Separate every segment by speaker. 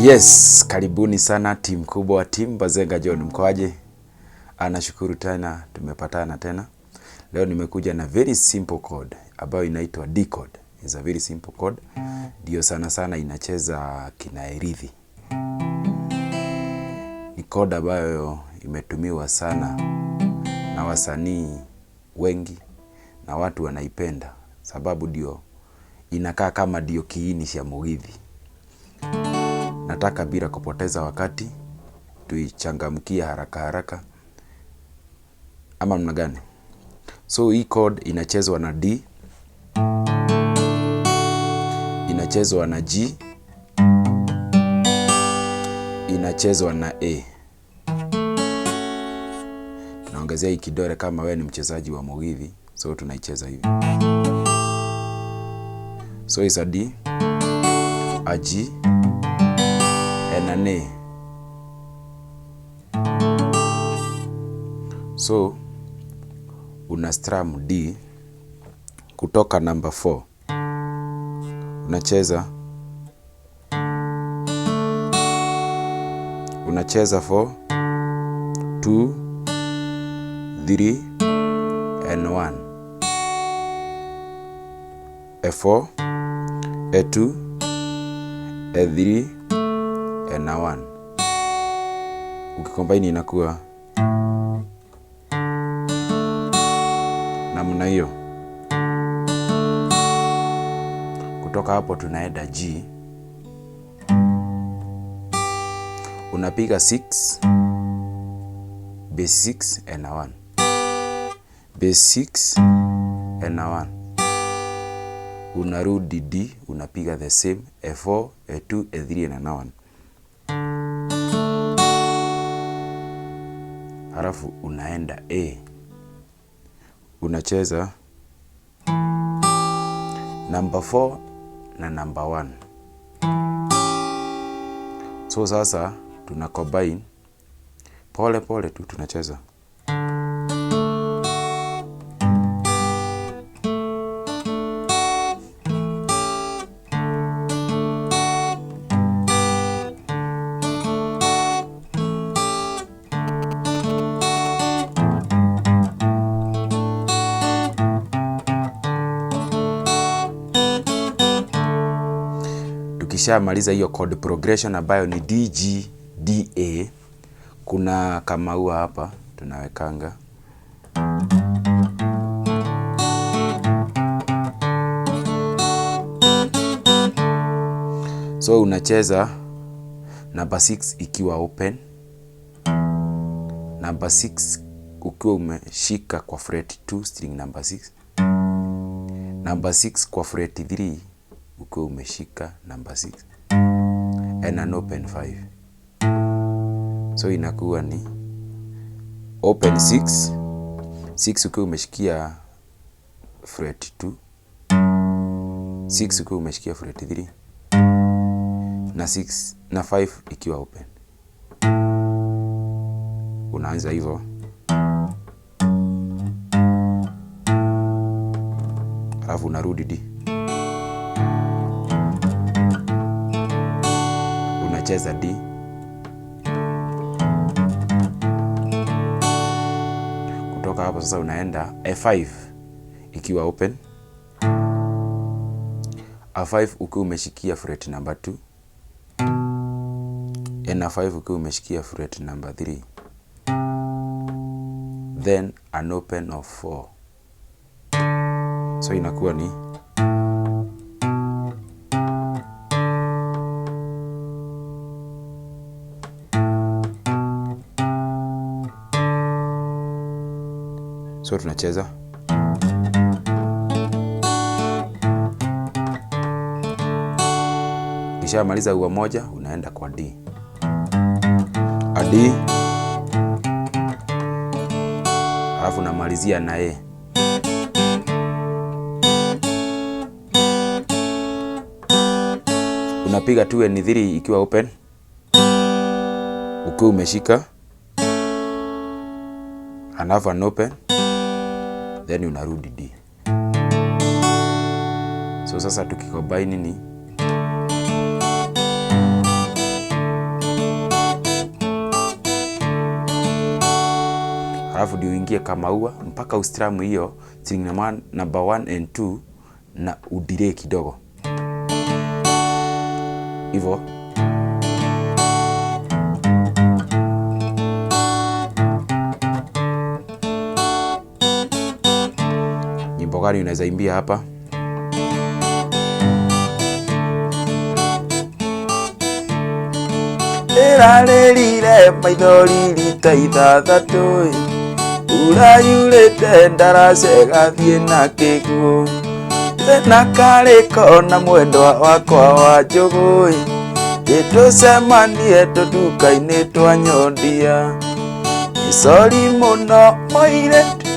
Speaker 1: Yes, karibuni sana timu kubwa, timu Bazenga John, mkoaje? Anashukuru tena tumepatana tena. Leo nimekuja na very simple chord ambayo inaitwa D chord. It's a very simple chord. Ndio sana sana inacheza kinaerithi. Ni chord ambayo imetumiwa sana na wasanii wengi na watu wanaipenda sababu ndio inakaa kama ndio kiini cha mugithi. Nataka bila kupoteza wakati tuichangamkie haraka haraka ama mna gani? So hii chord inachezwa na D, inachezwa na G, inachezwa na A. Tunaongezea hii kidole kama wewe ni mchezaji wa mugithi, so tunaicheza hivi. So it's a D, a G and an A. So una strum D kutoka number 4, unacheza 4 2 3 and 1, a 4, a 2, a 3 and a 1. Ukicombine inakuwa namna hiyo. Kutoka hapo tunaenda G, unapiga 6, bass 6 and a 1, bass 6 and a 1. Unarudi D, unapiga the same A4, A2, A3 and a 1. Halafu unaenda A, unacheza number 4 na number 1. So sasa tuna combine pole pole tu tunacheza. Tukishamaliza hiyo chord progression ambayo ni D, G, D, A, kuna kamaua hapa tunawekanga. So unacheza number 6 ikiwa open, number 6 ukiwa umeshika kwa fret 2 string number 6, number 6 kwa fret 3 ukiwa umeshika number 6 and an open 5. So inakuwa ni open 6, 6 ukiwa umeshikia fret 2, 6 ukiwa umeshikia fret 3 na 6 na 5 ikiwa open. Unaanza hivyo. Alafu unarudi D. Unacheza D. Kutoka hapo sasa unaenda A5 ikiwa open. A5 ukiwa umeshikia fret number 2. Na A5 ukiwa umeshikia fret number 3. Then an open of 4. So inakuwa ni so tunacheza. Kisha maliza ua moja, unaenda kwa D. A D. Alafu unamalizia na A. Unapiga 2 and 3 ikiwa open. Ukiwa umeshika. Alafu an open. Then unarudi D. So sasa tukicombine ni Alafu ndio uingie kamaua mpaka ustrum hiyo string number 1 and 2 na udelay kidogo hivyo. Nyimbo gani unaweza imbia hapa? Ĩrarĩrire maithori rita ithathatũ, mbura yurĩte ndaracega thiĩ na kĩguũ, na karĩko na mwendwa wakwa wa njũgũ, tũcemanie tũnduka-inĩ twa nyondia, nĩ sori mũno mũirĩtu.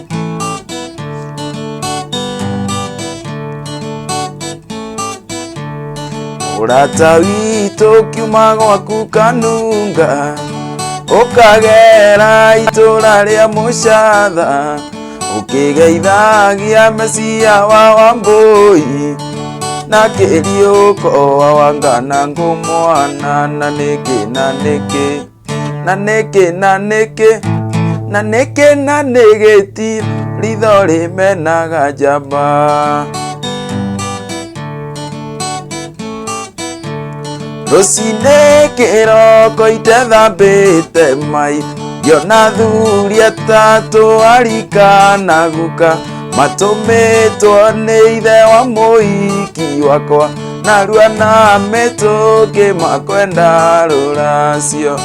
Speaker 1: Ũrata witũ ũkiuma gwaku Kanunga, ũkagera itũra rĩa Mũcatha, ũkĩgeithagia Mecia wa Wambũi, na Kĩriũko wa Wangana ngũmwana, na nĩkĩ na nĩkĩ na nĩkĩ na nĩkĩ na nĩkĩ na nĩgĩti ritho rĩmenaga njamba. Rũcinĩ kĩroko itethambĩte maitho, ngĩona athuri atatũ arika na guka, matũmĩtwo nĩ ithe wa mũhiki wakwa, narua na mĩtũkĩ makwenda rũracio.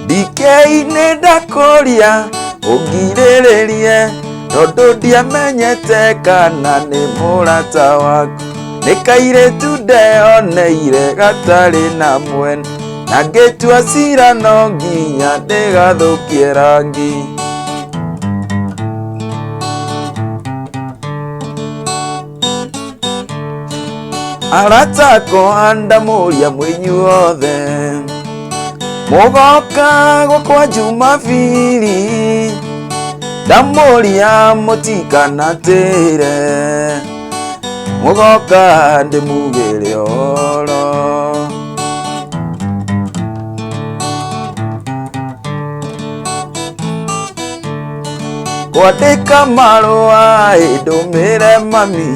Speaker 1: DK nĩ ndakũria ũngirĩrĩrie, tondũ ndiamenyete kana nĩ mũrata waku, nĩ kairĩtu ndeoneire gatarĩ na mwene, na ngĩtua cira no nginya ndĩgathũkie rangi. Arata akwa ndamũria mwĩnyuothe, mũgoka gwakwa Jumabiri, ndamũria mũtikanatĩre, mũgoka ndĩmugĩre ũhoro. Kwandĩka marũa ndũmĩre mami,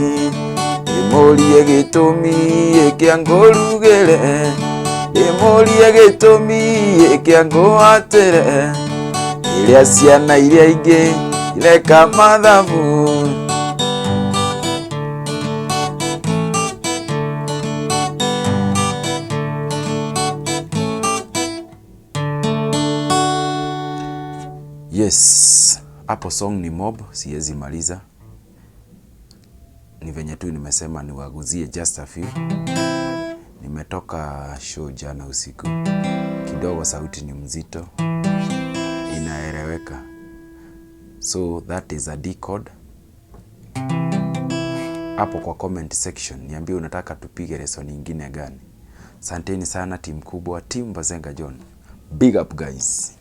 Speaker 1: ndĩmũrie gĩtũmi kĩa ngũrugĩre, ndĩmũrie gĩtũmi kĩa ngũhatĩre, rĩrĩa ciana iria ingĩ ireka mathabu. Yes, hapo song ni mob, siwezi maliza. Ni venye tu nimesema niwaguzie just a few. Nimetoka show jana usiku. Kidogo sauti ni mzito. Inaeleweka. So that is a D chord. Hapo kwa comment section niambie unataka tupige lesson nyingine gani. Asanteni sana timu kubwa, team Bazenga John. Big up guys.